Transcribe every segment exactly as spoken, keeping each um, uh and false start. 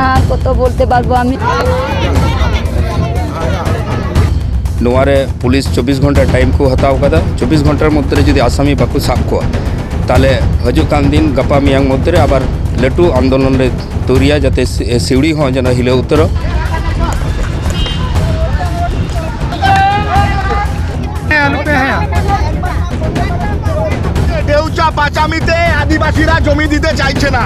আর কত বলতে পারবো আমি। ᱱᱚᱣᱟ ᱨᱮ ᱯᱩᱞᱤᱥ ᱪᱚᱵᱵᱤᱥ ᱜᱷᱚᱱᱴᱟ ᱴᱟᱭᱤᱢ ᱠᱚ ᱦᱟᱛᱟᱣ ᱠᱟᱫᱟ᱾ ᱪᱚᱵᱵᱤᱥ ᱜᱷᱚᱱᱴᱟᱨ ᱢᱚᱫᱽᱫᱷᱮ ᱨᱮ ᱡᱩᱫᱤ ᱟᱥᱟᱢᱤ ᱵᱟᱠᱚ ᱥᱟᱵ ᱠᱚᱣᱟ, ᱛᱟᱦᱞᱮ ᱦᱤᱡᱩᱜ ᱠᱟᱱ ᱫᱤᱱ, ᱜᱟᱯᱟ ᱢᱮᱭᱟᱝ ᱢᱚᱫᱽᱫᱷᱮ ᱨᱮ ᱟᱵᱟᱨ ᱞᱟᱹᱴᱩ ᱟᱱᱫᱳᱞᱚᱱ ᱞᱮ ᱛᱩᱨᱤᱭᱟ, ᱡᱟᱛᱮ ᱥᱤ-, ᱥᱤᱣᱲᱤ ᱦᱚᱸ ᱡᱮᱱᱚ ᱦᱤᱞᱟᱹᱣ ᱩᱛᱟᱹᱨᱚᱜ᱾ ᱰᱮᱣᱪᱟ ᱯᱟᱪᱟᱢᱤ ᱛᱮ ᱟᱹᱫᱤᱵᱟᱹᱥᱤᱨᱟ ᱡᱚᱢᱤ ᱫᱤᱛᱮ ᱪᱟᱭᱪᱷᱮ ᱱᱟ᱾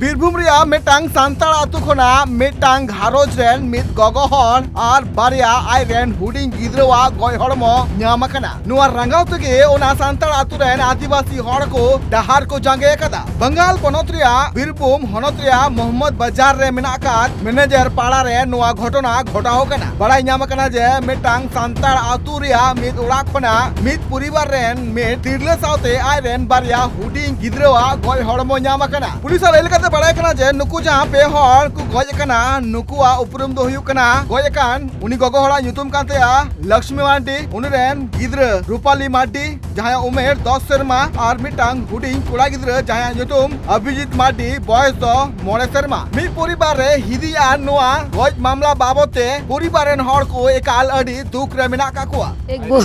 ᱵᱤᱨᱵᱷᱩᱢ ᱨᱮᱭᱟᱜ ᱢᱤᱫᱴᱟᱝ ᱥᱟᱱᱛᱟᱲ ᱟᱛᱳ ᱠᱷᱚᱱᱟᱜ ᱢᱤᱫᱴᱟᱝ ᱜᱷᱟᱨᱚᱸᱡᱽ ᱨᱮᱱ ᱢᱤᱫ ᱜᱚᱜᱚ ᱦᱚᱲ ᱟᱨ ᱵᱟᱨᱭᱟ ᱟᱡ ᱨᱮᱱ ᱦᱩᱰᱤᱧ ᱜᱤᱫᱽᱨᱟᱹᱣᱟᱜ ᱜᱚᱡ ᱦᱚᱲᱢᱚ ᱧᱟᱢ ᱟᱠᱟᱱᱟ᱾ ᱱᱚᱣᱟ ᱨᱟᱸᱜᱟᱣ ᱛᱮᱜᱮ ᱚᱱᱟ ᱥᱟᱱᱛᱟᱲ ᱟᱛᱳ ᱨᱮᱱ ᱟᱹᱫᱤᱵᱟᱹᱥᱤ ᱦᱚᱲ ᱠᱚ ᱰᱟᱦᱟᱨ ᱠᱚ ᱡᱟᱸᱜᱮ ᱟᱠᱟᱫᱟ᱾ ᱵᱟᱝᱜᱟᱞ ᱯᱚᱱᱚᱛ ᱨᱮᱭᱟᱜ ᱵᱤᱨᱵᱷᱩᱢ ᱦᱚᱱᱚᱛ ᱨᱮᱭᱟᱜ ᱢᱚᱦᱚᱢᱢᱚᱫᱽ ᱵᱟᱡᱟᱨ ᱨᱮ ᱢᱮᱱᱟᱜ ᱟᱠᱟᱫ ᱢᱮᱱᱮᱡᱟᱨ ᱯᱟᱲᱟ ᱨᱮ ᱱᱚᱣᱟ ᱜᱷᱚᱴᱚᱱᱟ ᱜᱷᱚᱴᱟᱣ ᱟᱠᱟᱱᱟ᱾ ᱵᱟᱲᱟᱭ ᱧᱟᱢ ᱟᱠᱟᱱᱟ ᱡᱮ ᱢᱤᱫᱴᱟᱝ ᱥᱟᱱᱛᱟᱲ ᱟᱛᱳ ᱨᱮᱭᱟᱜ ᱢᱤᱫ ᱚᱲᱟᱜ ᱠᱷᱚᱱᱟᱜ ᱢᱤᱫ ᱯᱚᱨᱤᱵᱟᱨ ᱨᱮᱱ ᱢᱤᱫ ᱛᱤᱨᱞᱟᱹ ᱥᱟᱶᱛᱮ ᱟᱡ ᱨᱮᱱ ᱵᱟᱨᱭᱟ ᱦᱩᱰᱤᱧ ᱜᱤᱫᱽᱨᱟᱹᱣᱟᱜ ᱜᱚᱡ ᱦᱚᱲᱢᱚ ᱧᱟᱢ ᱟᱠᱟᱱᱟ᱾ ᱯᱩᱞᱤᱥ ᱟᱜ ᱞᱟᱹᱭ ᱞᱮᱠᱟᱛᱮ ᱵᱟᱲᱟᱭ ᱠᱟᱱᱟ ᱡᱮ ᱱᱩᱠᱩ ᱡᱟᱦᱟᱸ ᱯᱮ ᱦᱚᱲ ᱠᱚ ᱜᱚᱡ ᱟᱠᱟᱱᱟ, ᱱᱩᱠᱩᱣᱟᱜ ᱩᱯᱨᱩᱢ ᱫᱚ ᱦᱩᱭᱩᱜ ᱠᱟᱱᱟ, ᱜᱚᱡ ᱟᱠᱟᱱ ᱩᱱᱤ ᱜᱚᱜᱚ ᱦᱚᱲᱟᱜ ᱧᱩᱛᱩᱢ ᱠᱟᱱ ᱛᱟᱭᱟ ᱞᱚᱠᱥᱢᱤ ᱢᱟᱨᱰᱤ, ᱩᱱᱤ ᱨᱮᱱ ᱜᱤᱫᱽᱨᱟᱹ ᱨᱩᱯᱟᱞᱤ ᱢᱟᱨᱰᱤ, ᱡᱟᱦᱟᱸᱭᱟᱜ ᱩᱢᱮᱨ ᱫᱚᱥ ᱥᱮᱨᱢᱟ, ᱟᱨ ᱢᱤᱫᱴᱟᱝ ᱦᱩᱰᱤᱧ ᱠᱚᱲᱟ ᱜᱤᱫᱽᱨᱟᱹ ᱡᱟᱦᱟᱸᱭᱟᱜ ᱧᱩᱛᱩᱢ ᱚᱵᱷᱤᱡᱤᱛ ᱢᱟᱨᱰᱤ, ᱵᱚᱭᱮᱥ ᱫᱚ ᱢᱚᱬᱮ ᱥᱮᱨᱢᱟ᱾ ᱢᱤᱫ ᱯᱚᱨᱤᱵᱟᱨ ᱨᱮ ᱦᱤᱫᱤᱡ ᱟᱨ ᱱᱚᱣᱟ ᱜᱚᱡ ᱢᱟᱢᱞᱟ ᱵᱟᱵᱚᱛ ᱛᱮ ᱯᱚᱨᱤᱵᱟᱨ ᱨᱮᱱ ᱦᱚᱲ ᱠᱚ ᱮᱠᱟᱞ ᱟᱹᱰᱤ ᱫᱩᱠ ᱨᱮ ᱢᱮᱱᱟᱜ ᱟᱠᱟᱫ ᱠᱚᱣᱟ᱾ দেখবো।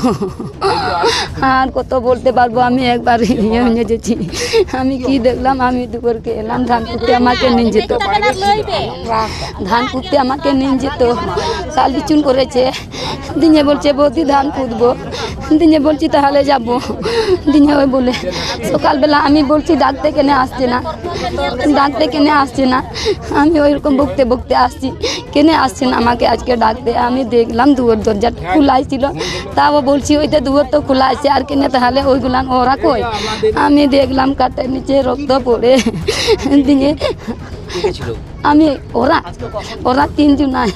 আর কত বলতে পারবো আমি, একবার ইয়ে হয়ে গেছি। আমি কি দেখলাম, আমি দুপুরকে এলাম, ধান কুটতে আমাকে নিয়ে যেত, ধান কুটতে আমাকে নিয়ে যেত, কাল বিচুন করেছে। দিনে বলছে, "বৌদি, ধান কুটবো।" দিনে বলছি, "তাহলে যাবো।" দিনে ওই বলে, সকালবেলা আমি বলছি, "ডাকতে কেনে আসছে না, ডাকতে কেনে আসছে না।" আমি ওইরকম বকতে বকতে আসছি, "কেনে আসছে না আমাকে আজকে ডাকতে?" আমি দেখলাম দুয়ার দরজা খোলাই ছিল, তাও বলছি, "ওই তো দুয়ার তো খোলা আছে, আর কেনে তাহলে ওইগুলান ওরা কই?" আমি দেখলাম কাঠের নিচে রক্ত পড়ে, দিনে কে কে ছিল? আমি, ওরা, ওরা তিনজনাই,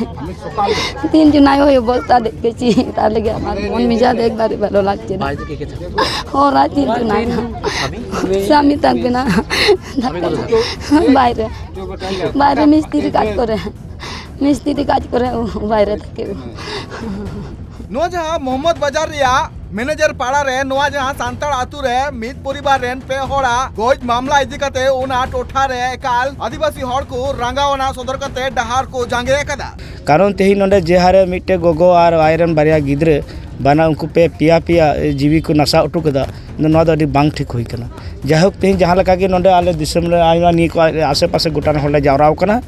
তিনজনাই ওই অবস্থা দেখেছি। তার লেগে আমার মন মেজাজ একবারে ভালো লাগছে না। বাড়িতে কে কে থাকে? ওরা তিনজনাই। স্বামী? স্বামী থাকবে না, স্বামী কোথায় থাকে? বাইরে, বাইরে মিস্ত্রি কাজ করে, মিস্ত্রি কাজ করে ও বাইরে থাকে। ᱱᱚᱣᱟ ᱡᱟᱦᱟᱸ ᱢᱚᱦᱚᱢᱢᱚᱫᱽ ᱵᱟᱡᱟᱨ ᱨᱮᱭᱟᱜ ᱢᱮᱱᱮᱡᱟᱨ ᱯᱟᱲᱟ ᱨᱮ ᱱᱚᱣᱟ ᱡᱟᱦᱟᱸ ᱥᱟᱱᱛᱟᱲ ᱟᱹᱛᱩ ᱨᱮ ᱢᱤᱫ ᱯᱚᱨᱤᱵᱟᱨ ᱨᱮᱱ ᱯᱮ ᱦᱚᱲᱟᱜ ᱜᱚᱡ ᱢᱟᱢᱞᱟ ᱤᱫᱤ ᱠᱟᱛᱮ ᱚᱱᱟ ᱴᱚᱴᱷᱟ ᱨᱮ ᱮᱠᱟᱞ ᱟᱹᱫᱤᱵᱟᱹᱥᱤ ᱦᱚᱲ ᱠᱚ ᱨᱟᱸᱜᱟᱣᱱᱟ ᱥᱚᱫᱚᱨ ᱠᱟᱛᱮ ᱰᱟᱦᱟᱨ ᱠᱚ ᱡᱟᱸᱜᱮ ᱟᱠᱟᱫᱟ᱾ ᱠᱟᱨᱚᱱ ᱛᱮᱦᱮᱧ ᱱᱚᱰᱮ ᱡᱮ ᱦᱟᱨᱮ ᱢᱤᱫᱴᱮᱡ ᱜᱚᱜᱚ ᱟᱨ ᱟᱡᱨᱮᱱ ᱵᱟᱨᱭᱟ ᱜᱤᱫᱽᱨᱟᱹ ᱵᱟᱱᱟ ᱩᱱᱠᱩ ᱯᱮ ᱯᱮᱭᱟ ᱯᱮᱭᱟ ᱡᱤᱣᱤ ᱠᱚ ᱱᱟᱥᱟᱣ ᱦᱚᱴᱚ ᱠᱟᱫᱟ, ᱱᱚᱣᱟ ᱫᱚ ᱟᱹᱰᱤ ᱵᱟᱝ ᱴᱷᱤᱠ ᱦᱩᱭ ᱠᱟᱱᱟ᱾ ᱡᱟᱭᱦᱳᱠ, ᱛᱮᱦᱮᱧ ᱡᱟᱦᱟᱸ ᱞᱮᱠᱟ ᱜᱮ ᱱᱚᱰᱮ ᱟᱞᱮ ᱫᱤᱥᱚᱢ ᱨᱮ ᱟᱭᱢᱟ ᱱᱤᱭᱟᱹ ᱠᱚ ᱟᱥᱮ ᱯᱟᱥᱮ ᱜᱚᱴᱟ ᱨᱮᱱ ᱦᱚᱲ ᱞᱮ ᱡᱟᱣᱨᱟ ᱟᱠᱟᱱᱟ᱾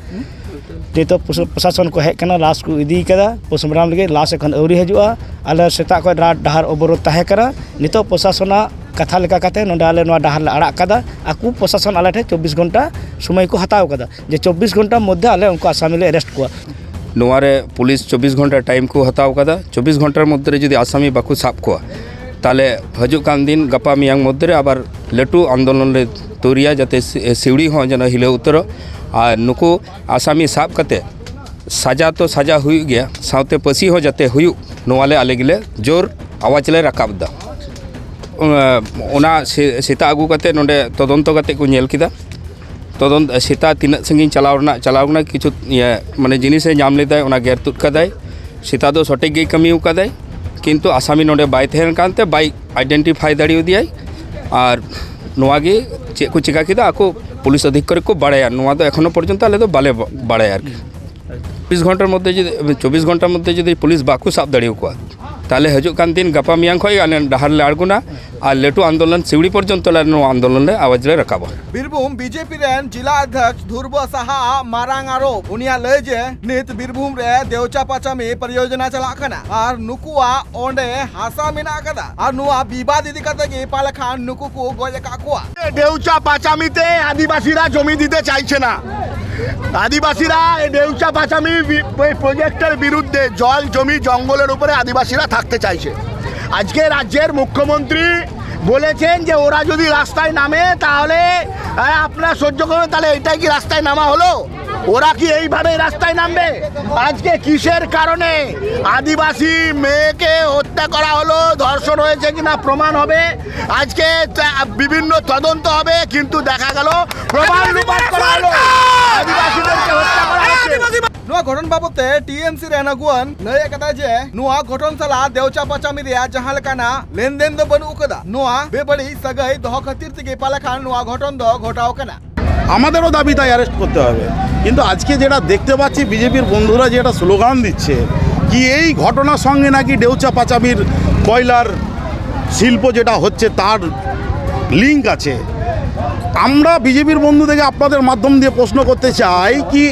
ᱱᱤᱛᱚᱜ ᱯᱨᱚᱥ-, ᱯᱨᱚᱥᱟᱥᱚᱱ ᱠᱚ ᱦᱮᱡ ᱟᱠᱟᱱᱟ, ᱞᱟᱥ ᱠᱚ ᱤᱫᱤ ᱠᱟᱫᱟ, ᱯᱳᱥᱴᱢᱚᱨᱴᱮᱢ ᱞᱟᱹᱜᱤᱫ ᱞᱟᱥ ᱮᱠᱷᱚᱱ ᱟᱹᱣᱨᱤ ᱦᱤᱡᱩᱜᱼᱟ᱾ ᱟᱞᱮ ᱥᱮᱛᱟᱜ ᱠᱷᱚᱱ ᱰᱟᱦᱟᱨ, ᱰᱟᱦᱟᱨ ᱚᱵᱚᱨᱳᱫᱷ ᱛᱟᱦᱮᱸ ᱠᱟᱱᱟ᱾ ᱱᱤᱛᱚᱜ ᱯᱨᱚᱥᱟᱥᱚᱱᱟᱜ ᱠᱟᱛᱷᱟ ᱞᱮᱠᱟ ᱠᱟᱛᱮ ᱱᱚᱰᱮ ᱟᱞᱮ ᱱᱚᱣᱟ ᱰᱟᱦᱟᱨ ᱞᱮ ᱟᱲᱟᱜ ᱠᱟᱫᱟ᱾ ᱟᱠᱚ ᱯᱨᱚᱥᱟᱥᱚᱱ ᱟᱞᱮ ᱴᱷᱮᱱ ᱪᱚᱵᱵᱤᱥ ᱜᱷᱚᱱᱴᱟ ᱥᱚᱢᱚᱭ ᱠᱚ ᱦᱟᱛᱟᱣ ᱠᱟᱫᱟ ᱡᱮ ᱪᱚᱵᱵᱤᱥ ᱜᱷᱚᱱᱴᱟ ᱢᱚᱫᱽᱫᱷᱮ ᱟᱞᱮ ᱩᱱᱠᱩ ᱟᱥᱟᱢᱤ ᱞᱮ ᱮᱨᱮᱥᱴ ᱠᱚᱣᱟ᱾ ᱱᱚᱣᱟ ᱨᱮ ᱯᱩᱞᱤᱥ ᱪᱚᱵᱵᱤᱥ ᱜᱷᱚᱱᱴᱟ ᱴᱟᱭᱤᱢ ᱠᱚ ᱦᱟᱛᱟᱣ ᱠᱟᱫᱟ᱾ ᱪᱚᱵᱵᱤᱥ ᱜᱷᱚᱱᱴᱟᱨ ᱢᱚᱫᱽᱫᱷᱮ ᱨᱮ ᱡᱩᱫᱤ ᱟᱥᱟᱢᱤ ᱵᱟᱠᱚ ᱥᱟᱵ ᱠᱚᱣᱟ, ᱛᱟᱦᱞᱮ ᱦᱤᱡᱩᱜ ᱠᱟᱱ ᱫᱤᱱ ᱜᱟᱯᱟ ᱢᱮᱭᱟᱝ ᱢᱚᱫᱽᱫᱷᱮ ᱨᱮ ᱟᱵᱟᱨ ᱞᱟᱹᱴᱩ ᱟᱱᱫᱳᱞᱚᱱ ᱞᱮ ᱛᱩᱨᱤᱭᱟ, ᱡᱟᱛᱮ ᱥᱤ-, ᱥᱤᱣᱲᱤ ᱦᱚᱸ ᱡᱮᱱᱚ ᱦᱤᱞᱟᱹᱣ ᱩᱛᱟᱹᱨᱚᱜ᱾ ᱟᱨ ᱱᱩᱠᱩ ᱟᱥᱟᱢᱤ ᱥᱟᱵ ᱠᱟᱛᱮ ᱥᱟᱡᱟ ᱛᱚ ᱥᱟᱡᱟ ᱦᱩᱭᱩᱜ ᱜᱮᱭᱟ, ᱥᱟᱶᱛᱮ ᱯᱟᱹᱥᱤ ᱦᱚᱸ ᱡᱟᱛᱮ ᱦᱩᱭᱩᱜ, ᱱᱚᱣᱟ ᱞᱮ ᱟᱞᱮ ᱜᱮᱞᱮ ᱡᱳᱨ ᱟᱣᱟᱡᱽ ᱞᱮ ᱨᱟᱠᱟᱵ ᱮᱫᱟ᱾ ᱚᱱᱟ, ᱚᱱᱟ ᱥᱮ-, ᱥᱮᱛᱟ ᱟᱹᱜᱩ ᱠᱟᱛᱮ ᱱᱚᱰᱮ ᱛᱚᱫᱚᱱᱛᱚ ᱠᱟᱛᱮ ᱠᱚ ᱧᱮᱞ ᱠᱮᱫᱟ᱾ ᱛᱚᱫᱚᱱᱛ, ᱥᱮᱛᱟ ᱛᱤᱱᱟᱹᱜ ᱥᱟᱺᱜᱤᱧ ᱪᱟᱞᱟᱣ ᱨᱮᱱᱟᱜ ᱪᱟᱞᱟᱣ ᱠᱟᱱᱟ, ᱠᱤᱪᱷᱩ, ᱤᱭᱟᱹ, ᱢᱟᱱᱮ, ᱡᱤᱱᱤᱥᱮ ᱧᱟᱢ ᱞᱮᱫᱟᱭ, ᱚᱱᱟ ᱜᱮᱨ ᱛᱩᱫ ᱠᱟᱫᱟᱭ᱾ ᱥᱮᱛᱟ ᱫᱚ ᱥᱚᱴᱷᱤᱠ ᱜᱮᱭ ᱠᱟᱹᱢᱤ ᱟᱠᱟᱫᱟᱭ, ᱠᱤᱱᱛᱩ ᱟᱥᱟᱢᱤ ᱱᱚᱰᱮ ᱵᱟᱭ ᱛᱟᱦᱮᱱ ᱠᱟᱱᱛᱮ ᱵᱟᱭ ᱟᱭᱰᱮᱱᱴᱤᱯᱷᱟᱭ ᱫᱟᱲᱮᱭᱟᱫᱮᱭᱟᱭ᱾ ᱟᱨ ᱱᱚᱣᱟ ᱜᱮ ᱪᱮᱫ ᱠᱚ ᱪᱤᱠᱟ ᱠᱮᱫᱟ, ᱟᱠᱚ ᱯᱩᱞᱤᱥ ᱚᱫᱷᱤᱠᱟᱨᱤ ᱠᱚ ᱵᱟᱲᱟᱭᱟ, ᱱᱚᱣᱟ ᱫᱚ ᱮᱠᱷᱚᱱᱳ ᱯᱚᱨᱡᱚᱱᱛᱚ ᱟᱞᱮ ᱫᱚ ᱵᱟᱞᱮ ᱵᱟ-, ᱵᱟᱲᱟᱭᱟ ᱟᱨᱠᱤ᱾ ᱪᱚᱵᱵᱤᱥ ᱜᱷᱚᱱᱴᱟᱨ ᱢᱚᱫᱽᱫᱷᱮ ᱡᱩᱫᱤ, ᱪᱚᱵᱵᱤᱥ ᱜᱷᱚᱱᱴᱟᱨ ᱢᱚᱫᱽᱫᱷᱮ ᱡᱩᱫᱤ ᱯᱩᱞᱤᱥ ᱵᱟᱠᱚ ᱥᱟᱵ ᱫᱟᱲᱮᱭᱟᱠᱚᱣᱟ, ᱛᱟᱦᱞᱮ ᱦᱤᱡᱩᱜ ᱠᱟᱱ ᱫᱤᱱ ᱜᱟᱯᱟ ᱢᱮᱭᱟᱝ ᱠᱷᱚᱱ ᱟᱞᱮ ᱰᱟᱦᱟᱨ ᱞᱮ ᱟᱬᱜᱚᱱᱟ ᱟᱨ ᱞᱟᱹᱴᱩ ᱟᱱᱫᱳᱞᱚᱱ ᱥᱤᱣᱲᱤ ᱯᱚᱨᱡᱚᱱᱛᱚ ᱞᱮ ᱱᱚᱣᱟ ᱟᱱᱫᱳᱞᱚᱱ ᱞᱮ ᱟᱣᱟᱡᱽ ᱞᱮ ᱨᱟᱠᱟᱵᱟ᱾ ᱵᱤᱨᱵᱷᱩᱢ ᱵᱤᱡᱮᱯᱤ ᱨᱮᱱ ᱡᱤᱞᱟ ᱚᱫᱷᱭᱚᱠᱥ ᱫᱷᱨᱩᱵᱚ ᱥᱟᱦᱟ ᱟᱜ ᱢᱟᱨᱟᱝ ᱟᱨᱳᱯ, ᱩᱱᱤᱭᱟᱜ ᱞᱟᱹᱭ ᱡᱮ ᱱᱤᱛ ᱵᱤᱨᱵᱷᱩᱢ ᱨᱮ ᱫᱮᱣᱪᱟ ᱯᱟᱪᱟᱢᱤ ᱯᱚᱨᱤᱭᱳᱡᱚᱱᱟ ᱪᱟᱞᱟᱜ ᱠᱟᱱᱟ ᱟᱨ ᱱᱩᱠᱩᱣᱟᱜ ᱚᱸᱰᱮ ᱦᱟᱥᱟ ᱢᱮᱱᱟᱜ ᱟᱠᱟᱫᱟ ᱟᱨ ᱱᱚᱣᱟ ᱵᱤᱵᱟᱫ ᱤᱫᱤ ᱠᱟᱛᱮ ᱜᱮ ᱯᱟᱞᱮ ᱠᱷᱟᱱ ᱱᱩᱠᱩ ᱠᱚ ᱜᱚᱡ ᱟᱠᱟᱫ ᱠᱚᱣᱟ᱾ ᱰᱮᱣᱪᱟ ᱯᱟᱪᱟᱢᱤ ᱛᱮ ᱟᱹᱫᱤᱵᱟᱹᱥᱤরা জমি দিতে চাইছে না। আদিবাসীরা এই ডেউচা পাচামি বি-, এই প্রজেক্টের বিরুদ্ধে জল, জমি, জঙ্গলের উপরে আদিবাসীরা থাকতে চাইছে। আজকে রাজ্যের মুখ্যমন্ত্রী বলেছেন যে ওরা যদি রাস্তায় নামে তাহলে, আহ, আপনারা সহ্য করবেন, তাহলে এটাই কি রাস্তায় নামা হলো? ওরা কি এইভাবেই রাস্তায় নামবে? আজকে কিসের কারণে আদিবাসী মেয়েকে হত্যা করা হলো, ধর্ষণ হয়েছে কিনা প্রমাণ হবে। আজকে তা-, বিভিন্ন তদন্ত হবে, কিন্তু দেখা গেল প্রমাণ লোপাট করা হলো, আদিবাসীদেরকে হত্যা করা হয়েছে। ᱱᱚᱣᱟ ᱜᱷᱚᱴᱚᱱ ᱵᱟᱵᱚᱛ ᱛᱮ ᱴᱤᱮᱢᱥᱤ ᱨᱮᱱ ᱟᱹᱜᱩᱣᱟᱹᱱ ᱞᱟᱹᱭ ᱟᱠᱟᱫᱟ ᱡᱮ ᱱᱚᱣᱟ ᱜᱷᱚᱴᱚᱱ ᱥᱟᱞᱟᱜ ᱫᱮᱣᱪᱟ ᱯᱟᱪᱟᱢᱤ ᱨᱮᱭᱟᱜ ᱡᱟᱦᱟᱸ ᱞᱮᱠᱟᱱᱟᱜ ᱞᱮᱱᱫᱮᱱ ᱫᱚ ᱵᱟᱹᱱᱩᱜ ᱟᱠᱟᱫᱟ᱾ ᱱᱚᱣᱟ ᱵᱮᱵᱟᱹᱲᱤᱡ ᱥᱟᱹᱜᱟᱹᱭ ᱫᱚᱦᱚ ᱠᱷᱟᱹᱛᱤᱨ ᱛᱮᱜᱮ ᱯᱟᱞᱮ ᱠᱷᱟᱱ ᱱᱚᱣᱟ ᱜᱷᱚᱴᱚᱱ ᱫᱚ ᱜᱷᱚᱴᱟᱣ ᱠᱟᱱᱟ। আমাদেরও দাবি তাই, অ্যারেস্ট করতে হবে। কিন্তু আজকে যেটা দেখতে পাচ্ছি, বিজেপির বন্ধুরা যেটা স্লোগান দিচ্ছে, কি এই ঘটনার সঙ্গে নাকি ডেউচা পাচামির কয়লার শিল্প যেটা হচ্ছে, তার লিঙ্ক আছে। আমরা বিজেপির বন্ধু থেকে আপনাদের মাধ্যম দিয়ে প্রশ্ন করতে চাই, কি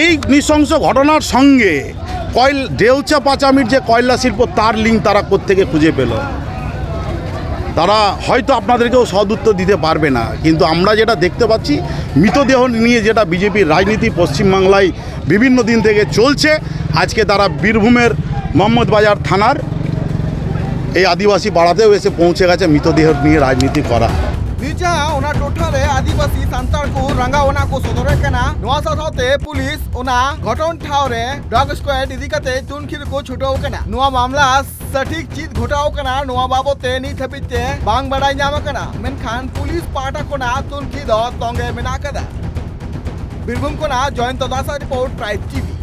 এই নৃশংস ঘটনার সঙ্গে কয়ল ডেউচা পাচামির যে কয়লা শিল্প, তার লিঙ্ক তারা কোত্থেকে খুঁজে পেল? তারা হয়তো আপনাদেরকেও সদুত্তর দিতে পারবে না, কিন্তু আমরা যেটা দেখতে পাচ্ছি, মৃতদেহ নিয়ে যেটা বিজেপির রাজনীতি পশ্চিমবাংলায় বিভিন্ন দিন থেকে চলছে, আজকে তারা বীরভূমের মোহাম্মদবাজার থানার এই আদিবাসী পাড়াতেও এসে পৌঁছে গেছে মৃতদেহ নিয়ে রাজনীতি করা। ᱱᱤᱡᱟ ᱚᱱᱟ ᱴᱚᱴᱷᱟ ᱨᱮ ᱟᱹᱫᱤᱵᱟᱹᱥᱤ ᱥᱟᱱᱛᱟᱲ ᱠᱚ ᱨᱟᱸᱜᱟᱣ ᱚᱱᱟ ᱠᱚ ᱥᱚᱫᱚᱨᱮᱫ ᱠᱟᱱᱟ᱾ ᱱᱚᱣᱟ ᱥᱟᱶ ᱥᱟᱶᱛᱮ ᱯᱩᱞᱤᱥ ᱚᱱᱟ ᱜᱷᱚᱴᱚᱱ ᱴᱷᱟᱶ ᱨᱮ ᱰᱚᱜ ᱥᱠᱣᱟᱰ ᱤᱫᱤ ᱠᱟᱛᱮ ᱛᱩᱱᱠᱷᱤ ᱨᱮᱠᱚ ᱪᱷᱩᱴᱟᱹᱣ ᱟᱠᱟᱱᱟ᱾ ᱱᱚᱣᱟ ᱢᱟᱢᱞᱟ ᱥᱚᱴᱷᱤᱠ ᱪᱮᱫ ᱜᱷᱚᱴᱟᱣ ᱟᱠᱟᱱᱟ, ᱱᱚᱣᱟ ᱵᱟᱵᱚᱛ ᱛᱮ ᱱᱤᱛ ᱦᱟᱹᱵᱤᱡ ᱛᱮ ᱵᱟᱝ ᱵᱟᱰᱟᱭ ᱧᱟᱢ ᱟᱠᱟᱱᱟ, ᱢᱮᱱᱠᱷᱟᱱ ᱯᱩᱞᱤᱥ ᱯᱟᱦᱴᱟ ᱠᱷᱚᱱᱟᱜ ᱛᱩᱱᱠᱷᱤ ᱫᱚ ᱛᱚᱸᱜᱮ ᱢᱮᱱᱟᱜ ᱟᱠᱟᱫᱟ᱾ ᱵᱤᱨᱵᱷᱩᱢ ᱠᱷᱚᱱᱟᱜ ᱡᱚᱭᱚᱱᱛᱚ ᱫᱟᱥ ᱨᱤᱯᱳᱨᱴ, ᱴᱨᱟᱭᱤᱵᱽ ᱴᱤᱵᱷᱤ᱾